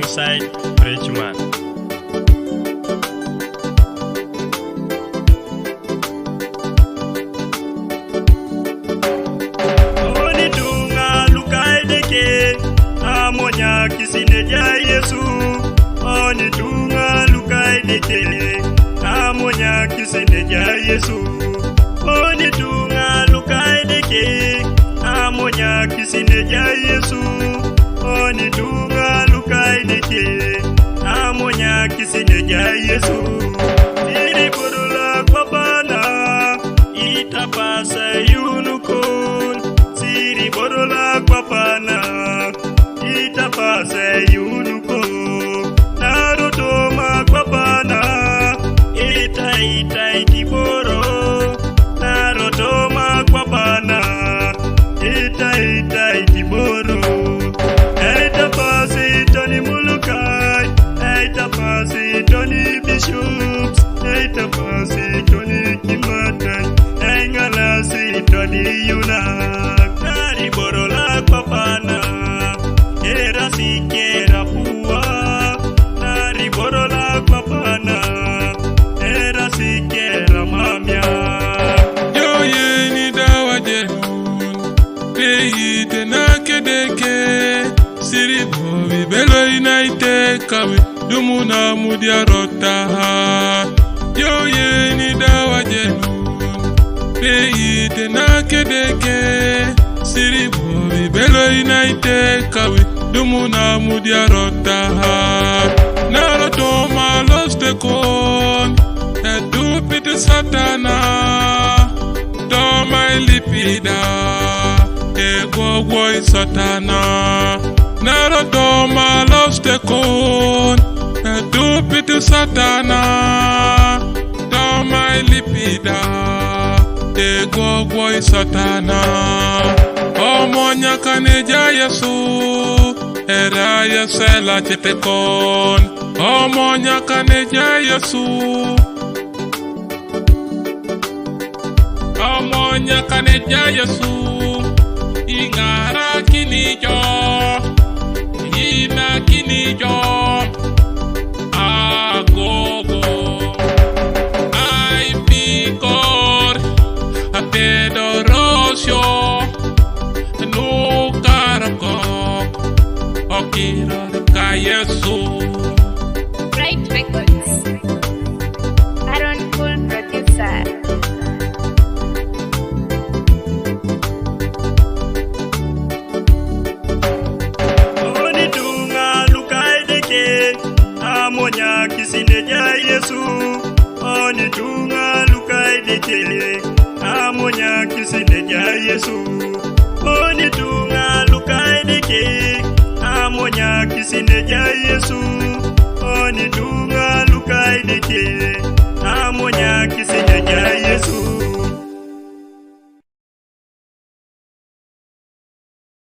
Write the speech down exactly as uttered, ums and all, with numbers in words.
Side Richmond. Oni tunga lukai deke, amonya kisinde ja Yesu. Oni tunga lukai deke, amonya kisinde ja Yesu. Oni tunga lukai deke, amonya kisinde ja Yesu. Oni tunga lukai deke, amonya kisinde ja Yesu. Iri borola kwapana, itapase yunukon. Siri borola kwapana, itapase yunukon. Narotoma kwapana, ita ita itiboro. Narotoma kwapana, ita ita itiboro. Itapase toni mulukai, itapase toni bishops, itapase toni kimatai, engalasi toni yuna. Nari borola kwapana, era sikera pua. Nari borola kwapana, era sikera mamia. Yo yeni dawa jenun, peyi tena kedeke. Siri bobi belo inaite kawi, dumuna mudia rota. Yo yeni dawa jenun, peyi tena kedeke. Siri bobi belo inaite kawi, dumuna mudia rota. Narotoma loste kon, edu piti Satana. Toma ilipida, e gwogwo i Satana. Narotoma loste kon, edu piti Satana. Toma ilipida, e gwogwo i Satana. Omonya kane ja Yesu, era Yesu ela chetekon. Omonya kane ja Yesu. Omonya kane ja Yesu. Ingara kinijo, ina kinijo. Agogo, ai pikor, atedo rosio, nu karako, okiro ka Yesu. Bright Records. Aaron Cool Producer. Oni tunga lukai deke, amonya kisinde ja Yesu. Oni tunga lukai deke, amonya kisinde ja Yesu. Oni tunga lukai deke, amonya kisinde ja Yesu. Oni tunga lukai deke,